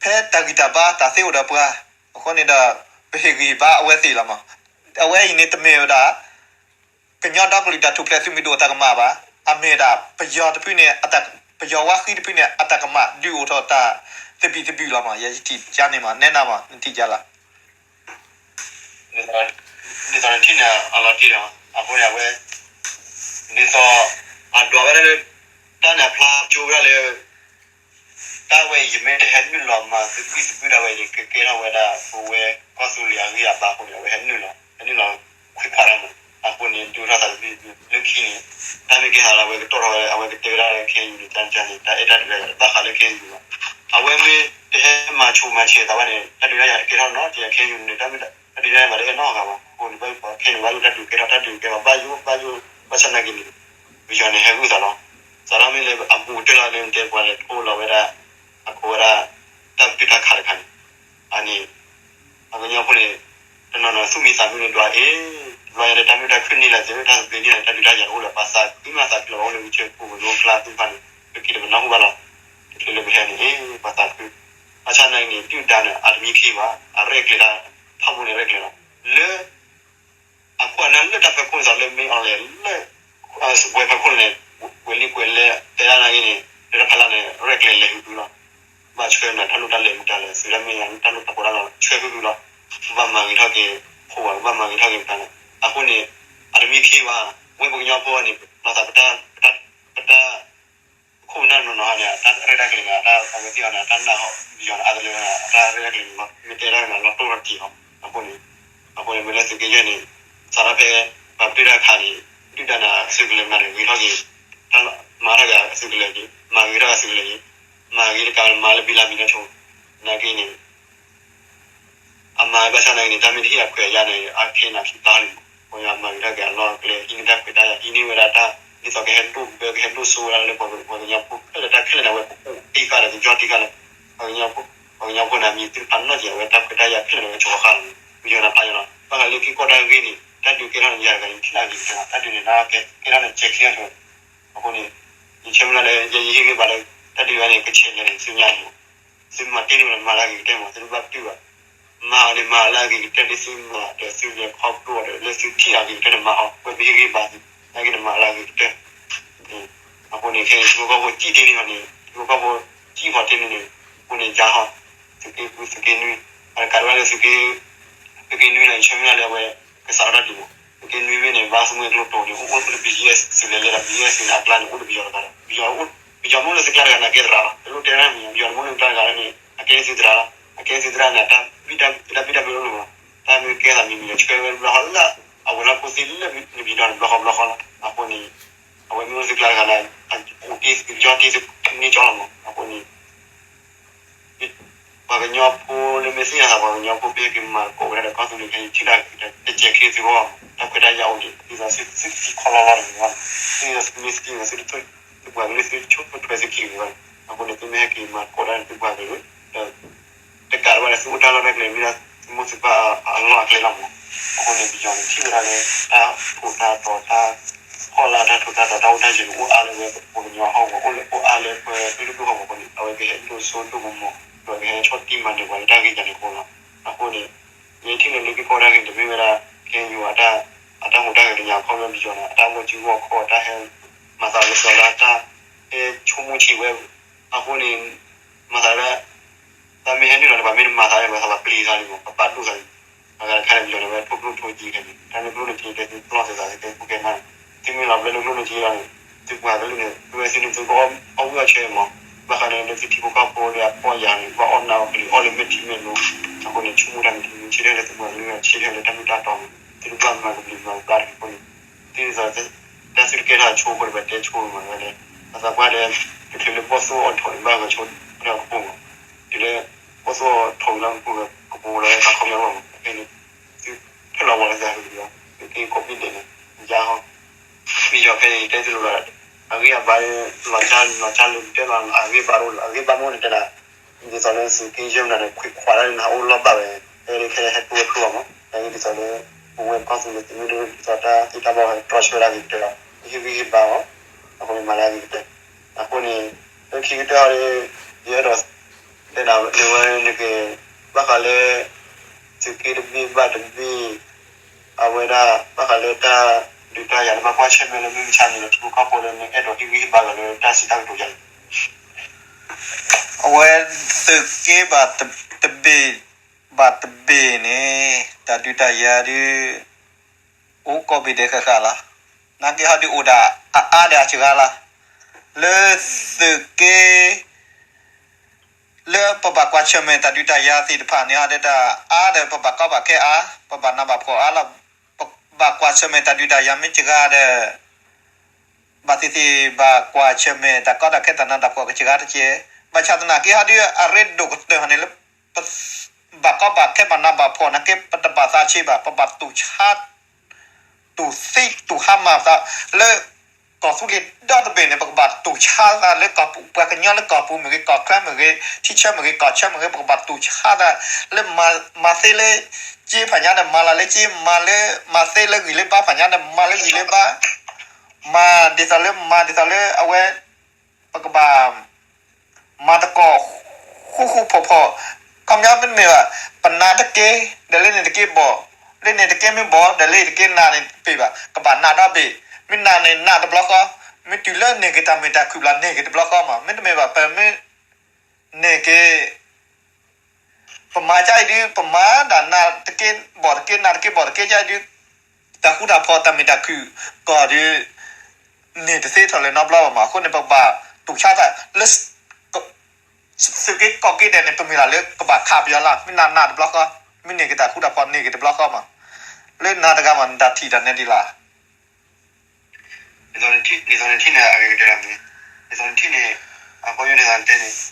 ဖဲတၢ်ဂံၢ်တၢ်ဘါတၢ်သ့အိၣ်ဒီးပှၤ, အဃိန့ၣ်ဒီး ပဟ့ၣ်ဂံၢ်ဟ့ၣ်ဘါအဝဲသ့ၣ်လီၤမး. အဝဲအံၤန့ၣ်တမ့ၢ်ဝဲဒၣ် ကညီဒီကလုာ်တၢ်ထူၣ်ဖျဲးသုးမုၢ်ဒိၣ်အတၢ်ကမၣ်ဘၣ်. အမ့ၢ်ဒၣ်ပယီၤတဖုန့ၣ် ပယီၤဝါဃံတဖုန့ၣ် အတၢ်ကမၣ်ဒုးအိၣ်ထီၣ်တၢ်သဘံၣ်သဘုၣ်လီၤမး. ယထံၣ်ကန့ၣ်မး နဲနၤမး နထံၣ်ကလီၤ ဒ်သိးနထံၣ်န့ၣ်အလီၤတံၢ်ဒီး အဃိန့ၣ်အဝဲ ဒ်သိး အဒွးဝဲဒၣ်လၢ တၢ်န့ၣ်အဖျါကၠိဝဲဒၣ်လၢ တၢ်ဝဲအံၤ ယမ့ၢ်တဟဲနုာ်လီၤမၤသဘံၣ်သဘုၣ်ဒၣ်ဝဲအံၤန့ၣ် ကကဲထီၣ်ဝဲဒၣ် ပဝဲကီၢ်သူလ့ၤအဂံၢ်အဘါအဃိန့ၣ် အဝဲဟဲနုာ်လီၤ ဟဲနုာ်လီၤခွံခွါတၢ်မး အဃိန့ၣ် ဒုးထီၣ်သးတဘံၣ်လၢခံန့ၣ် တၢ်မ့ၢ်ကဲသးလၢ အဝဲကတီၢ်ထီၣ်ဝဲ အဝဲကတဲဝဲဒၣ်လၢ ခ့ၣ်အဲၣ်ယူၣ်န့ၣ် တၢ်န့ၣ် တၢ်အဲၣ်တၢ်ဒုးတၢ်ယၤ ဘၣ်ဃးလၢ ခ့ၣ်အဲၣ်ယူၣ်လီၤ. အဝဲမ့ၢ်တဟဲမၤဆိမၤဆဲးသးဘၣ်န့ၣ် တၢ်ဒုးတၢ်ယၤတကဲထီၣ်နီတစဲး ခ့ၣ်အဲၣ်ယူၣ်န့ၣ် တၢ်မ့ၢ်တဟဲမၤတအဲၣ်နီတဂၤဘၣ်. အဃိန့ၣ် ဘၣ်ယိၣ်ပှၤ ခ့ၣ်အဲၣ်ယူၣ် ဘၣ်ယိၣ်တၢ်ဒုးကဲထီၣ် တၢ်ဒုးကဲထီၣ် ဘၣ်ယိၣ် ဘၣ်ယိၣ် ဘၣ်ဆၣ်နာ်က့န့ၣ် ပယီၤန့ၣ်ဟဲဂုာ်သးလီၤ. စးထီၣ်မ့ၢ်လၢအဘူးကတၢၢ်လီၤန့ၣ် တဲပှၤလဲၤထီၣ်လီၤဝဲဒၣ် အခိးဝဲဒၣ် တၢ်ပတုာ်တၢ်ခးတခါန့ၣ်, အန့ၣ် ပှၤကညီဖိန့ၣ် တနီၤနီၤသူၣ်မံသးမုာ်န့ၣ်ဒွးအ့ၣ်, တဘျီညါဒီးတၢ်မုာ်တၢ်ခုၣ်န့ၢ်လၢ်စ့ၢ် တၢ်သဘျ့န့ၢ်လၢ် တၢ်ဒုးတၢ်ယၤတအိၣ်လၢၤ ပှၤသးခုမးသးခုလီၤ ပှၤအိၣ်လၢဝံၤဆဲးပူၤ ပဒိကျါသ့ၣ်တဖၣ်န့ၣ် ပက့ၤတပနၢ်ဟူဘၣ်လီၤ. တချုးလၢပဟဲန့ၣ် အ့ၣ် ပှၤသးခု, ဘၣ်ဆၣ်နာ်က့န့ၣ် ဒုၣ်ဒါန့ၣ် အတမံခ့ဘၣ် အရဲၣ်ကျဲၤတၢ် ထီဘိန့ၣ်ရဲၣ်ကျဲၤလီၤ လၢ အခိၣ်အနၢ်လၢတၢ်ဖီခိၣ်န့ၣ် လၢမ့ၢ်အီၤလဲၣ် လၢ ဝဲဖီခိၣ်န့ၣ် ကွဲးလံာ်ကွဲးလဲၢ်တဲဒၣ်နာ်က့န့ၣ် လၢတၢ်ဖီလာ်န့ၣ် ရဲၣ်ကျဲၤလဲၤဟုဘုလီၤ. ဘၣ်ဆှၢနၤတၢ်လိၣ်တၢ်လဲၤမတၤလဲၣ် သုးတၢ်မ့ၢ်ယၤ တၢ်လိၣ်တၢ်ပှီၤတၢ်လီၤ ဆှၢဟုဘုလီၤ. ဘၣ်မၤဂ့ၤထီၣ်က့ၤ ခိၣ်ဝဲ ဘၣ်မၤဂ့ၤထီၣ်က့ၤမတၤလဲၣ် အဃိန့ၣ် အတမံခ့ဘၣ် ဝဲပှၤကညီဖိန့ၣ် လီၤသး ပတၢ် ခိၣ်နၢ်နီၢ်နီၢ်န့ၣ် အတၢ်ရဲၣ်တၢ်ကျဲၤန့ၣ် အတၢ်အဝဲသ့ၣ်အီၤန့ၣ် အတၢ်နာ်ဟီၣ် ပယီၤန့ၣ် အါတလၢ အတၢ်ရဲၣ်တၢ်ကျဲၤန့ၣ် မ့ၢ်တဲဒၣ်န့ၣ် လီၤတိၢ်လီၤတံၢ်ဟီၣ် အဃိန့ၣ် အဃိန့ၣ် မ့ၢ်လၢသုးက့ယဲၢ်န့ၣ် စးထီၣ်ဖဲ ပှၤပတုာ်တၢ်ခးန့ၣ် ဒုၣ်ဒါန့ၣ် အသုးကလၢၤမတၤန့ၣ် ဂ့ၤထီၣ်က့ၤ တၢ်မၤထီၣ်က့ၤအသုးကလၢၤက့ၤ မၤဂ့ၤထီၣ်အသုးကလၢၤက့ၤ မၤဂ့ၤတကးလၢမၤလၢဘံလၢမံၤနီၢ်ဆိ နာ်က့န့ၣ် အမၤဘၣ်ဆၣ်နာ်က့န့ၣ် တၢ်မ့ၢ်တဟ့ၣ်အခွဲးအယာ်န့ၣ် အခဲအံၤန့ၣ် ခံသီလံမး, ပှၤကညီမၤဂ့ၤထီၣ်က့ၤအလီၢ်အကျဲ ဟံးန့ၢ်တၢ်ခွဲးတၢ်ယာ် ဟံးန့ၢ်ဝဲဒၣ်တၢ် ဒ်သိးကဟဲဒိၣ်ဘၢ ကဟဲဒိၣ်စိဝဲဒၣ်လၢပှၤကညီဖိခဲလၢာ် တၢ်ခဲလၢာ်န့ၣ် အဝဲကအိၣ်တ့ၢ်ဃာ်ဒီး ကယီၢ်တ့ၢ်ဃာ်လၢ ပှၤကညီဖိန့ၣ် အမံၤသ့ၣ်တဖၣ်နီၢ်က့ၤ အဝဲတၢ်ခွဲးတၢ်ယာ်ခဲလၢာ်န့ၣ် အဝဲဆိးဃာ်လီၤန့ၣ် ပယီၤန့ၣ်ဖးယံၤလီၤ. ဘၣ်ဃးလၢက့ၤကီၢ်တၢ်ဂ့ၢ်န့ၣ် တၢ်ဒုးကဲထီၣ်န့ၣ် ယၤတဂၤန့ၣ် ထံၣ်လၢအဂ့ၤကတၢၢ်လီၤ. တၢ်ဒုးန့ၣ် တၢ်ကဲထီၣ်န့ၣ် ကဲချ့အါဆိ အဃိန့ၣ် ယဆၢမုၢ်လၢ်လၢ ယဲယဟ့ၣ်ဂံၢ်ဘါလၢ တၢ်ဒုးဝဲန့ၣ် ကဆဲးလဲၤန့ၣ် သုညါအံၤ သုမၤတ့ၢ်န့ၣ် မၤလၢအဂ့ၤကတၢၢ်မး သုတဘၣ်ပတုာ်ဘၣ်. မၤအီၤန့ၣ် မၤလၢအဂ့ၤကတၢၢ် ဒ်သုမၤဒီးသုလဲၤခီဖျိအီၤဒီး လၢသုထံၣ်အဂ့ၤကတၢၢ်န့ၣ် မၤအီၤ ဝဲပဟ့ၣ်ဂံၢ်ဘါသု နာ်က့န့ၣ် မၤလၢအဂ့ၤကတၢၢ် အဃိန့ၣ် ခဲအံၤ ထံဖိကီၢ်ဖိစံၣ်တ့ၢ်န့ၢ်အီၤန့ၣ် ထံဖိကီၢ်ဖိစံၣ်ဃီၤတ့ၢ်န့ၢ်န့ၣ် အဃိန့ၣ် ယါဟီၣ် သုးက့ဃု သုးက့နွံ အတကးဒံးဘၣ်လၢသုးက့ သုးက့နွံန့ၣ် ယဆၢမုၢ်လၢ်လၢအဝဲ ကစးထီၣ်တၢ်ဒုးမး သုးက့နွံမ့ၢ်န့ၣ် ဘၣ်သမူကျိတိၤန့ၣ် အိၣ်အိၣ်လၢ ဘီအ့ၣ်အ့ၣ် သုးလဲၤလဲၤဒီး ဘီအ့ၣ်အ့ၣ် န့ၣ် အကျါန့ၣ် အိၣ်လၢပယီၤတဂၤဒီး ပယီၤအိၣ် ပယီၤမ့ၢ်အိၣ်လၢသုးကျါတဂၤန့ၣ် အကဲသရၣ်လီၤ တလိၣ်တဲတၢ်မံၤ ပယီၤမ့ၢ်အိၣ်လၢသုးကျါတဂၤန့ၣ် အကဲသုးသရၣ်လီၤ အကဲသုးသရၣ်န့ၣ် တၢ်ဘံၣ်တၢ်ဘၢလီၤ တၢ်မ့ၢ်ကဲသးမံၤမံၤန့ၣ် ဆှၢဝဲဘျီဃီလၢ အဝဲလီၢ်ခိၣ်သ့ၣ်လၢနပံၤဒီန့ၣ် ဘျီဃီဘျီဃီလီၤ အဃိန့ၣ် အဝဲမ့ၢ်အိၣ်လၢသုးကျါတဂၤန့ၣ် အိၣ်တ့ၢ်သုးကၠီတ့ၢ်သုးန့ၢ်ကၠီလီၤမး အဃိန့ၣ် ပှၤကညီဖိလၢမ့ၢ်သ့ၣ်ညါသး ပှၤကညီဖိ ပဟဲက့ၤမၤသကိးဝဲဒၣ်ဒီးကီၢ်သူလ့ၤခဲအံၤ ထံၣ်ဒၣ်က့ၤတကဲးချ့သုဂီၢ် တၢ်ခွဲးတၢ်ယာ်အိၣ်ဒံး ဒ်သိးသုသံခီလီလီတဂ့ၤဘၣ် ဒ်သိးသုမ့ၢ်သံန့ၣ် သုတထွဲ သုပှၤကလုာ်သုဆိၣ်ထွဲသုခံဂ့ၤဘၣ် အဃိန့ၣ် သုမ့ၢ်ဟဲက့ၤမၤသကိးတၢ်န့ၣ် သုပှၤကလုာ် ဒီး တကးဒံးဘၣ်န့ၣ် သုအိၣ်တၢ်လီၢ်တၢ်ကျဲ မ့ၢ်ဒၣ်သုမိၢ်သုပၢ်အလီၢ်အကျဲလီၤမး အဃိန့ၣ် ပယီၤန့ၣ် ထံၣ်ဝဲဒၣ်လၢ တၢ်ထိးတၢ်တီၤ တၢ်ဖီၣ်လၢ် တၢ်ထိးတၢ်တီၤ တၢ်အိၣ်တၢ်ယံၤန့ၣ် အိၣ်အါလၢဝဲပပှၤကညီဟီၣ်ကဝီၤ အိၣ်လၢအိၣ်အါလၢပှၤကလုာ်ဒူၣ်ဟီၣ်ကဝီၤအဃိန့ၣ် အဝဲကဟဲဒိၣ်စိဒိၣ်ကမီၤ ဒီးကဟဲဆီၣ်တံၢ်မၤနၢၤပှၤလၢတၢ်ဂ့ၢ်ကန့ၣ်အဃိလီၤ. အဃိန့ၣ် ယထံၣ်လၢလၢက့ၤကီၢ်တၢ်ဂ့ၢ်န့ၣ် တမ့ၢ်ဝဲဒၣ် ခဲအံၤ အတၢ်ဟူးတၢ်ဂဲၤလၢညါခီဖျိပယီၤန့ၣ် အတၢ်ဂီၢ်စုဂီၢ်ခီၣ် တၢ်ဟဲ မၤသးလၢပယီၤလၢတၢ် ဟဲဆိကမိၣ်ထံဝဲ အဃိန့ၣ် မၤသးလၢ တၢ်မ့ၢ်ဟဲနုာ်လီၤန့ၣ် ပှၤမ့ၢ်တမၤသးန့ၣ် ပှၤသးပှၢ်ပျံၤသးလံမး ပှၤပာ်ဒိၣ်သးလံ အဂၤတခါန့ၣ် ပယီၤန့ၣ် အဝဲထိၣ်ကျိၣ်ထိၣ်စ့ခဲန့ၣ် တၢ်မ့ၢ်ကျိၣ်န့ၣ်စ့ တဲသုပျီၢ်သး တဲသုကဲမးန့ၣ် သုမ့ၢ်လီၤဘျၢလၢကျိၣ်န့ၣ်စ့လီၤန့ၣ် သုပှၤကလုာ်န့ၣ် သုဝဲသ့ၣ်န့ၣ် သုကအီၣ်ဝံၣ်အီၣ်ဆၢမး ဘၣ်ဃးန့ၣ် လၢသုထံဖိကီၢ်ဖိလၢအဖှီၣ်ယာ်န့ၣ် ဘၣ်အီၣ်နၢ်အီၣ်ကလံၤ အီၣ်လၢမဲာ်ထံမဲာ်နိ အဃိန့ၣ် ဆိကမိၣ်တၢ်န့ၣ် ဆၢထၢၣ်လၢသုပှၤကလုာ် ဆၢထၢၣ်လၢတၢ်မ့ၢ်တၢ်တီမး သုတဘၣ်မၤကဘျံးမၤကဘျၣ်တဂ့ၤအဃိန့ၣ် ဒ်သိး တၢ်စုတကဲထီၣ်အဆိအဃိန့ၣ် ပတဲဆိမးဝဲဒၣ် ပသးပှၢ်ဒီး တချုးလၢဘီၣ်သိၣ်အီၣ်ထိးန့ၣ် ဘၣ်ဂဲၤဆိတၢ်ကပိၢ်မး တုၤလၢ ဘီၣ်သိၣ်အီၣ်ထိးလၢကပိၢ် ကပိၢ်လီၤဝဲတၢ်ခီပညီလီၤမး ဖဲန့ၣ် သုဖဲလီၤဝဲလၢသးကလုာ်လီၤ သုက့ၤကိးဘ့ၣ်ဒဲးန့ၣ် ယါဟီ ပယီၤဖဲန့ၣ် ယတဲသုလိာ်သး အဂံၢ်အဘါ လီၤကၢ်လီၤကၢ်လၢတဲလီၤ အဂံၢ်ဘါတအိၣ်လၢၤ အဂံၢ်ဘါမ့ၢ်အိၣ်န့ၣ်တဲဒၣ် ဒ်သိးလၢသုးက့ယဲၢ်မတၤန့ၣ် ခွံခွါဒၣ်န့ၣ် နဟးအိၣ်လီၢ်ဘၣ်ဝဲ ဖဲန့ၣ်ခဲဟဲတိၢ်ဝဲဖျိအီၤမး နက့ဒ်သိးလၢ ပဝဲကီၢ်သူလ့ၤသုးမုၢ်ဒိၣ် ဒ်သိးတၢ်သ့တၢ်ဘၣ်ဝဲတြီဆၢဝဲဒၣ်ဂ့ၤကတၢၢ်လီၤ ဟ့ၣ်ဂံၢ်ဟ့ၣ်ဘါအီၤ အဃိန့ၣ်မၤလၢအဂ့ၤကတၢၢ် အဃိန့ၣ် လၢခံကတၢၢ်အီၤဒီး ယအဲၣ်ဒိး တဲဒၣ်လၢဝဲန့ၣ်က့ၤ ဘၣ်ဃးလၢ သုးက့တဘ့ၣ်ဘၣ်တဘ့ၣ် အဝဲဒၣ် ဘၣ်ဃးလၢတၢ်ဒုးတၢ်ယၤလၢဘၣ်ကွၢ်ဆၢၣ်မဲာ်လၢမုၢ်မဆါန့ၣ်လီၤ ထံဖိကီၢ်ဖိလၢနအဲၣ်ဒိးဟ့ၣ်ဂံၢ်ဟ့ၣ်ဘါလီၤလၢတၢ်စံးတၢ်ကတိၤယၤန့ၣ် အဝဲသုးက့ဘၣ်တဘ့ၣ်ဘၣ်တဘ့ၣ်န့ၣ် တၢ်ဒုးတၢ်ယၤဒုး အိၣ်ကိးဘ့ၣ်ဒဲးဃၣ်ဃၣ်လီၤ. နာ်က့ဟီဒုးအိၣ်ဒၣ်အအါဒီးအစှၤလီၤ. လၢသုးက့ လၢပဘၣ်ကွၢ်ဆၢၣ်မဲာ်တၢ်ဒုးတၢ်ယၤသ့ၣ်တဖၣ်န့ၣ် ဟီဒုးတၢ်အါဒီးပဘၣ်ကီဘၣ်ခဲအါ, ပဘၣ်နးဘၣ်ဖှီၣ်အါလီၤ. ပဘၣ်ကွၢ်ဆၢၣ်မဲာ်တၢ်ဒုးတၢ်ယၤမ့ၢ်စှၤဒီး ဘၣ်သ့ၣ်သ့ၣ်ဘၣ်ကွၢ်ဆၢၣ်မဲာ်တၢ်ကီတၢ်ခဲတၢ်နးတၢ်ဖှီၣ်ကစှၤတက့ၢ်. ဘၣ်ဆၣ်သနာ်က့ဟီဒုးအရ့ဒိၣ်ကတၢၢ်ဟီန့ၣ်လၢ ပဘၣ်ကီဘၣ်ခဲဘၣ်နးဘၣ်ဖှီၣ်နာ်က့ ပတဘၣ်သးဆံးဘၣ်, ပဘၣ်တူၢ်ဆါ တူၢ်သံတူၢ်ဟါမၢ်သးလၢ ကီၢ်သူလ့ၤဒီတဘ့ၣ်န့ၣ် ပကဘၣ်တူၢ်ဆါသးလၢကီၢ်ပူၤ ပှၤကညီလၢကီၢ်ပူၤမ့ၢ်ဂ့ၤ, ကီၢ်ချၢမ့ၢ်ဂ့ၤ, ထံဆၢမ့ၢ်ဂ့ၤ, ကီၢ်ဆၢမ့ၢ်ဂ့ၤ, ပကဘၣ်တူၢ်ဆါသးလၢ မၤသ့လၢကၠ့ဖးညါဒီး မၤလၢ်လၢကၠ့, မၤလၢ မၤသ့လၢဂံၢ်လၢဘါဖးညါဒီး မၤလၢဂံၢ်လၢဘါ, မၤဒ်သိးလၢ မၤဒ်သိးလၢအဝဲ ပကဘၣ် မၤသကိး ဃူဃူဖိးဖိး, ခီပညီမ့တမ့ၢ်ဘၣ်, ပနးတက့ၢ် ဒီးလၢန့ၣ်တက့ၢ်ဘီၣ်, လၢန့ၣ်တက့ၢ်မ့ၢ်ဘီၣ် ဒီးလၢအံၤတက့ၢ်နးန့ၣ်တပ့ၢ်ဘၣ်, ကဘၣ်နးဒီဘ့ၣ်, မ့ၢ်နးန့ၣ် နးတဘျီဃီ, မ့ၢ်တုၤလၢန့ၢ်က့ၤတၢ်မုာ်တၢ်ခုၣ်ဘျီ န့ၢ်က့ၤတဘျီဃီမး, မ့တမ့ၢ်ဘၣ် ပမ့ၢ် န့ၢ်က့ၤ ပမၤကါအံၤဒုး ပမၤဒၣ်နးတက့ၢ် ဘီၣ်တက့ၢ် နးတက့ၢ် ဘီၣ်တက့ၢ် ကါအံၤဒုး တၢ်ဃူတၢ်ဖိး တၢ်မုာ်တၢ်ခုၣ်ကီၢ်ဒုး န့ၢ်တသ့ထီၣ်လဲၤနီတဘျီဘၣ်မး, အဃိန့ၣ် ပကဘၣ်တူၢ်ဆါသးလၢ သုးက့ကီၢ်က့ဒဲးန့ၣ် ပမ့ၢ်ဒၣ်လၢကဘၣ်ခးပယီၤလီၤ, မ့ၢ်နးနးတဘျီဃီ, မ့ၢ်န့ၢ်က့ၤတၢ်ဃူတၢ်ဖိး န့ၢ်က့ၤတဘျီဃီမး, လၢနၤတဂၤမး နတၢ်ထံၣ်တၢ်နဲဒ်လဲၣ်. ဒ်သိးနထံၣ်န့ၣ် အဂ့ၤကတၢၢ်လီၤမ့ၢ်, ဒ်သိးနထံၣ်န့ၣ် အဃိန့ၣ်သးတဲန့ၣ်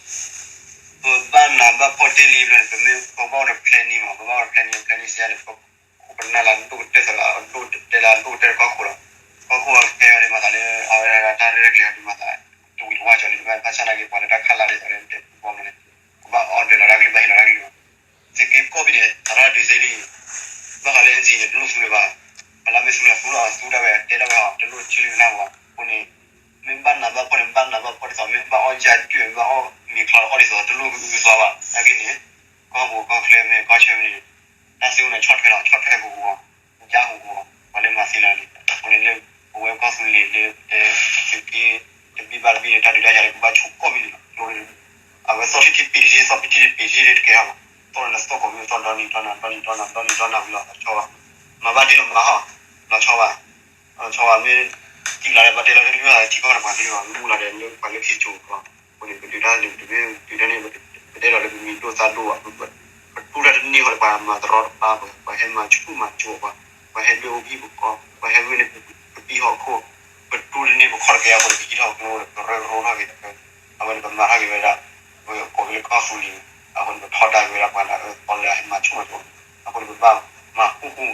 ပဘၣ်နးဘၣ်ဖှီၣ်တ့ၢ်လံဘျီန့ၣ် ပမ့ၢ်ပဘၣ်အိၣ်ဒီး planning မး, ပဘၣ်အိၣ်ဒီး planning, planning စ့ၢ်န့ၣ် ပနၢ်လၢဒိၣ်ကတၢၢ်သးလီၤ, ဒိၣ်တဲလၢဒိၣ်ကတၢၢ်တကီၢ်ခိၣ်လီၤ, ကီၢ်ခိၣ်အကဲအီၤဒ်မၤသးလၢ အဝဲဒၣ်တၢ်ရဲၣ်တၢ်ကျဲၤအီၤဒ်မၤသး တဝံၤတဝါကီလံ, ဘၣ်ဆၣ်နာ်က့ၤ ပှၤလၢတၢ်ခးလၢဒ်သိးလၢတဲပူၤဘီမးန့ၣ် ကဘၣ်အီၣ်ဒၢးလီၤတၢ်ကလုၢ် ဘၣ်ဟ့ၣ်လီၤတၢ်ကလုၢ်လီၤ, သုးက့ကီၢ်ဘ့ၣ်န့ၣ် စးထီၣ်ဒုးသ့လံ, ဘၣ်ဃးလၢ NCA န့ၣ် တလိၣ်သူလၢၤဘၣ်, ပှၤလၢမ့ၢ်သူလၢသူလီၤ သူဒၣ်ဝဲ တဲဒၣ်ဝဲဟီ တလိၣ်ထံၣ်လၢနၢ်ပူၤဘၣ်, အဃိန့ၣ် မ့ၢ်ဘၣ်နးဘၣ်ဖှီၣ်န့ၣ် ဘၣ်နးဘၣ်ဖှီၣ်ဒ်သိး မ့ၢ်ဘၣ်အီၣ်ယၢ်ဒုၣ် မ့ၢ်ဘၣ်အီၣ်မ့ၤချီအီၣ်ဒ်သိး တလိၣ်ကဒုကသွါဘၣ်, နာ်က့ၤန့ၣ် ကီၢ်ပူၤကီၢ်ချၢမ့ၢ်ကီၢ်ဆၢမ့ၢ်န့ၣ် တၢ်သ့အိၣ်န့ၣ်ဆီၣ်ထွဲလီၤ, ဆီၣ်ထွဲဟူးဂီၤ, ယါဟူးဂီၤ, ပှၤလၢမၤသ့လီၤန့ၣ် အဃိန့ၣ်လၢ ပဝဲကီၢ်သူလ့ၤလၢတဲ သုးက့ တဘ့ၣ်ဘၣ်တဘ့ၣ်န့ၣ် တၢ်ဒုးတၢ်ယၤန့ၣ် ကဘၣ်ဆိကမိၣ်မ့ၢ်န့ၣ်လီၤ, အဝဲသီၣ်ထံထံပ့ၤထံ သီၣ်ထံထံပ့ၤထံတကဲဟီလီၤ, သီၣ်န့ၣ်သီၣ်ကိးမ့ၢ်သီၣ်ဒီနံၤဒီနၤ ဒီနံၤဒီနၤ ဒီနံၤဒီနၤဝံၤလီၤ သီၣ်ဆီဘၣ်, မၤဘၣ်တ့ၢ်လီၤမၤဟီ, လီၤဆီဘၣ် လီၤဆီဘၣ် မ့ၢ် တံၢ်လီၤဒီး ဘၣ်တဲလီၤတၢ်တမ့ၢ်ဘၣ် ထံကီၢ်န့ၣ် ပှၤတ့ၢ်လီၤ မ့ၢ်မူလီၤဒီး လၢပှၤလၢခံကၠိၤကီၢ်, အဃိန့ၣ် ပဒုးတၢ်ဒုးတမ့ၢ်ဒုးတၢ်န့ၣ် ပတဲဒီးလၢပမံၤဒိၣ်သးဒိၣ်ဘၣ်, ပတူၢ်တၢ်တန့ၢ်ဃီဒီး ပှၤမၤတရီတပါပှၤ ပှၤဟဲမၤဆူၣ်မၤစိးပှၤ, ပှၤဟဲဒွဲၣ်အိၣ်ဘံၣ်ပကီၢ်, ပှၤဟဲဝ့ၢ်န့ၣ် ပပံဟီၣ်ခိၣ်, ပတူၢ်တန့ၢ်ပခီၣ်တကဲအဃိန့ၣ် ပဟံးထီၣ်ကျိဒီး ပရၢကရိထီၣ်က့ၤ အဝဲန့ၣ် ပမၤထီၣ်က့ၤဝဲဒၣ် ပကိးက့ၤလၢကီၢ်သူလ့ၤ, အဃိန့ၣ် ပထီဒါက့ၤဝဲဒၣ်ပှၤလၢအသီလၢအဟဲမၤဆူၣ်မၤစိး, အဃိန့ၣ် ပဘၣ်မၤဃူဃူ,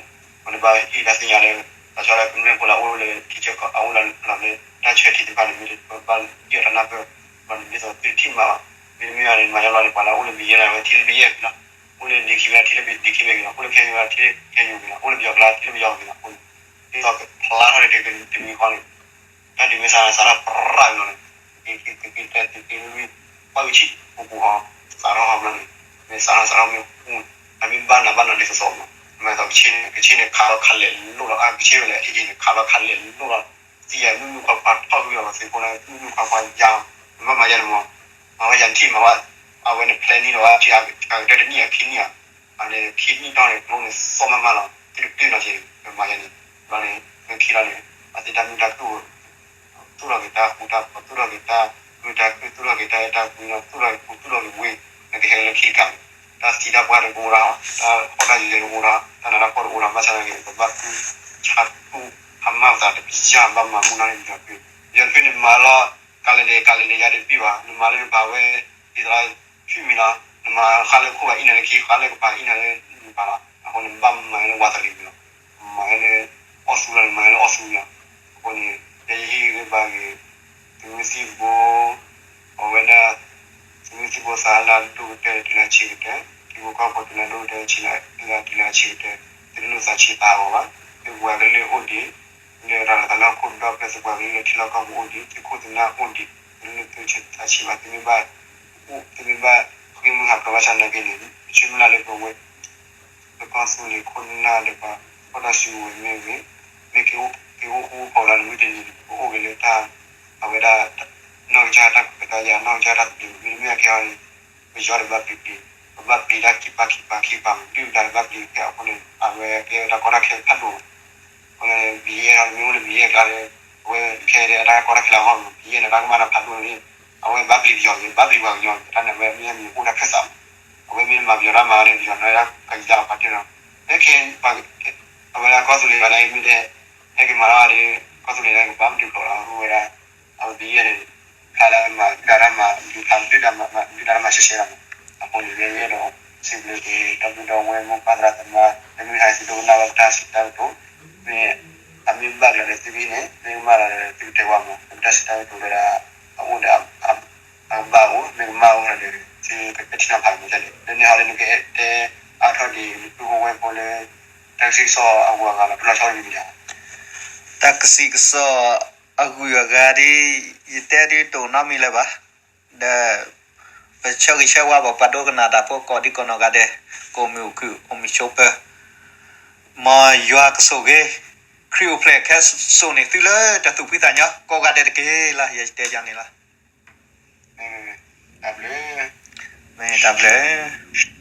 အဃိန့ၣ် ဘၣ်ဟ့ၣ်တၢ်သ့ၣ်ညါလၢ တၢ်ဆီလၢကမျၢၢ်ဖိလၢအအိၣ်လၢထံဆၢကီၢ် အအိၣ်လၢလီၤလၢတၢ်ဆၢထံသ့ၣ်တဖၣ်န့ၣ် မ့ၢ်ပဘၣ်ယဲၢ်တၢ်နၢ်ပၢၢ်, ဘၣ်န့ၣ်ဒ်သိးသုတထံၣ်မးဘၣ်, မ့တမ့ၢ်ဘၣ်န့ၣ် မၤယါလီၤန့ၣ် ပှၤလၢအအိၣ်လၢဘံယဲၢ်န့ၣ် အဝဲထံလၢဘံယဲၢ်က့ၤလီၤ, အိၣ်လၢဒ့ခံဝဲဒၣ်ထံလၢဒ့ခံဝဲက့ၤလီၤ, အိၣ်လၢခဲအံၤဝဲဒၣ်ထံလၢခဲအံၤက့ၤလီၤ, အိၣ်လၢပယီၤကျါထံလၢပယီၤက့ၤလီၤ, အဃိန့ၣ် ဒ်သိးဖျါထီၣ်န့ၣ် တမံၤဃီန့ၣ် တၢ်ဒုးမ့ၢ်စးစးထီၣ်ပြးက့ၤလီၤန့ၣ်, သုးက့ သုးက့ သုးက့ ပှၤကဆံၣ်ပူၤပူၤဟီ, စးထီၣ်ဟီမးန့ၣ်, မ့ၢ်စးထီၣ်စးထီၣ်မ့ၢ်ပူၤ, အမ့ၢ်ဘၣ်နးဘၣ်နးဒ်သိးသိးမး, မ့ၢ်သိးကဆ့န့ၣ် ကဆ့န့ၣ်ခးလီၤခးလဲၣ်လိၣ်လီၤ, အကဆ့ဝဲလဲၣ် အအံၤန့ၣ် ခးလီၤခးလဲၣ်လိၣ်လီၤ, သံယၤမုၢ်မုၢ်ခွါခွါထီၣ်ဝံၤလီၤ သုးဖိန့ၣ် မုၢ်မုၢ်ခွါခွါယါ, မ့ၢ်ဘၣ်မၤယါန့ၣ်မး, မၤဝဲယၤနထံၣ်မၤဝဲ, အဝဲန့ၣ် plan န့ၣ်ဒီးဝဲ အကတၢၢ်တနံၣ်အခံနံၣ်ဧါ, အန့ၣ်ခံနံၣ်တီၢ်န့ၣ် ကျိန့ၣ်သီၣ်မးမးလီၤ, သုတပျ့ၤနီၤက့ၤ မၤယါန့ၣ်, ဘျီန့ၣ် မ့ၢ်ခံလီၤန့ၣ် အသုတၢ်မုာ်တၢ်ခုၣ် သူၣ်ထီၣ်က့ၤတၢ်ဃူတၢ်ဖိး သူၣ်ထီၣ်က့ၤတၢ်မုာ်တၢ်ခုၣ် သူၣ်ထီၣ်က့ၤတၢ်အဲၣ်တၢ်ကွံလီၤ သူၣ်ထီၣ်က့ၤပူၤ သူၣ်ထီၣ်က့ၤဝ့ၢ် နကဟဲလၢခံတကး, တၢ်သံတၢ်ပှၢ်တအိၣ်ဒီး တၢ်ဟီၣ်တၢ်ယဲၢ်တအိၣ်ဒီး တၢ်နးတၢ်ဖှီၣ်တအိၣ်ဒီး ဘၣ်ဆၣ်သနာ်က့ ပဘၣ်သူၣ်ဆါထူၣ်ဟါမၢ်ပသးတပျံၤယါ ဘၣ်မၤမူဒါန့ၣ်ယီၤဖု, ယီၤဖုန့ၣ်မၤလီၤ ကးလဲၣ်လဲၣ်ကးလဲၣ်လဲၣ်ယါတပျံၤဘၣ် နမၤလၢနပာ်ဝဲ ဒ်သိး ဖုမံၤလီၤ, နမၤဃါလၢခိၣ်ဘၣ်အံၣ်နၤလၢခံ ဃါလၢကပၤအံၣ်နၤလၢနပၤလီၤ, အဃိန့ၣ်ဘၣ်မၤလၢဝးတရံးမံၤလီၤ, မၤလၢအီၣ်သူလီၤ နမၤလၢအီၣ်သူမံၤလီၤ, အဃိန့ၣ် ယဟ့ၣ်ဂံၢ်ဘါဂ့ၤ သုးမုၢ်သံၣ်ဘိ အဝဲဒၣ် သုးမုၢ်သံၣ်ဘိသးလၢဒိၣ်ကတၢၢ်တုၤလၢဆံးကတၢၢ်, ထံဖိကီၢ်ဖိတုၤလၢဒိၣ်ကတၢၢ်ဆံးလၢတုၤလၢဆံးကတၢၢ်, သုးလိာ်သးဆံးသးအဂီၢ်ဘၣ်, သုပှၤကလုာ်အိၣ်ဒံး, လၢရၤလီၤသးလၢဟီၣ်ခိၣ်ဒီဖျၢၣ် သုပှၤကလုာ်လၢထံလီၢ်ကီၢ်ပူၤအိၣ်ဒံး, သုးခိၣ်သုးနၢ်အိၣ်ဒံး, သုးလိာ်သးဆံးဘၣ်, သုမ့ၢ်ဘၣ် သုမ့ၢ်ဘၣ်ဃ့ၢ်မှံဟးဖျိးဘၣ်ဆၣ်နာ်က့န့ၣ် ပဆၢမုၢ်လၢ်လၢပဝဲ ပကီၢ်သူလ့ၤခိၣ်နၢ်ဒီးပှၤ ကီၢ်တၢ်စုကဝဲၤမ့ၢ်ဂ့ၤ, မ့ၢ်က့ၤအိၣ်ဃူအိၣ်ဖိးလၢနမုၢ်တနံၤန့ၣ် ပအိၣ်ဂ့ၤလၢတၢ် အဝဲဒၣ် နီၢ်ကစၢ်တၢ်ခွဲးတၢ်ယာ် နီၢ်ကစၢ်တၢ်သဘျ့ မ့တမ့ၢ်အခဲအံၤန့ၣ် ပယီၤဒီးဘၣ်ပျံၤပျံၤ ပဘၣ်ပျံၤတၢ်ခံပာ်ခံပာ်ခံပာ် မ့ၢ်ဒုၣ်ဒါဒီးဘၣ်ပျံၤဖဲအဃိန့ၣ် အဝဲကဲတၢ်ကီတၢ်ခဲဖးဒိၣ် အဃိန့ၣ် ဘံယဲၢ်ဒီးမ့ၢ်အိၣ်လၢဘံယဲၢ်ကျါဒီး အဝဲခဲအံၤဒီးအတၢ်ကီတၢ်ခဲလၢအဂီၢ်မ့ၢ် ဘံယဲၢ်န့ၣ် တၢ်ကမၣ်တၢ်ဖးဒိၣ်န့ၣ် အဝဲဘၣ်ပျံၤပယီၤန့ၣ် ဘၣ်ပျံၤပှၤကညီန့ၣ် တၢ်န့ၣ်အဝဲမ့ၢ်မ့ၢ်အိၣ်တၢ်ခၢၣ်စးမး အဝဲမ့ၢ်မၤပယီၤတၢ်မၤန့ၣ် ပယီၤန့ၣ်ဒၣ်ကယါလီၤပှၤတ့ၢ်လီၤ လၢခဲအံၤ အဝဲဒၣ်ကီၢ်သူလ့ၤဘၣ်န့ၣ်မ့ၢ်တဲ ဟဲက့ၤမၤလီၤဒီး ကီၢ်သူလ့ၤန့ၣ်ကဘၣ်မနုၤကျိၤလီၤ အဝဲဒၣ် အဝဲဘံယဲၢ်န့ၣ် ဖျါလၢမၤဒုၣ်ဒါတၢ်မၤ ဒုၣ်ဖျါဒုၣ်ဒါမၤ ဒုၣ်ဒါတၢ်မၤရှဲရှဲလီၤမး အဃိန့ၣ် ယအဲၣ်ဒိးစံးဘျုးက့ၤ ဒီပုၢ်ဒီဝဲၢ်မိၢ်ပၢ်သရၣ်သမါ လၢမုၢ်ဟါအံၤသုဒိကနၣ်ဝဲပတၢ်စံးတၢ်ကတိၤ မ့ၢ် မ့ၢ်ဘၣ်ကျီၤဒီးသုကဟံးန့ၢ်, မ့ၢ်ကမၣ်လီၤဒီးသုကတဲဝဲမး, ပတၢ်စံးတၢ်ကတိၤဝဲဒၣ် အအိၣ်ဒီး အကဘၣ်အိၣ်, မ့ၢ်ကမၣ်အိၣ်ဒီး သုကပဲာ်ထံနီၤဖးမးဒ်လဲၣ်. ဒီးန့ၣ်ဟီလၢနကတဲအါထီၣ်ဒံး နပုၢ်ဖိဝဲၢ်ဖိလၢ တၢ်ကစံးကစီၣ်အဂုၤအဂၤလီၤ ပလီၢ်ဆီဒံးဒံးဧါ. တၢ်ကစံးကစီၣ်အဂုၤအဂၤဒ် ယတဲဒ်တအိၣ်နီတမံၤလၢၤဘၣ်. ဒီး ပဆၢဂ့ၤဆၢဝါဘၣ်ပှၤဒိကနၣ်တၢ်ဖိကိးဒံကိးနီၢ်ဂၤဒဲး, ကအိၣ်မုာ်အိၣ်ခုၣ်အိၣ်မုာ်ဆိးပၢၤ, မ်ယွၤကဆိၣ်ဂ့ၤ, ခရံာ်အိၣ်ဖျဲၣ်ခဲစိာ်န့ၢ်သုလၢတၢ်သူၣ်ဖှံသးညီ ကိးဂၤဒဲးတက့ၢ်လီၤ. ယတဲယၤန့ၣ်လီၤ. မ့ၢ်တၢ်ဘျုး.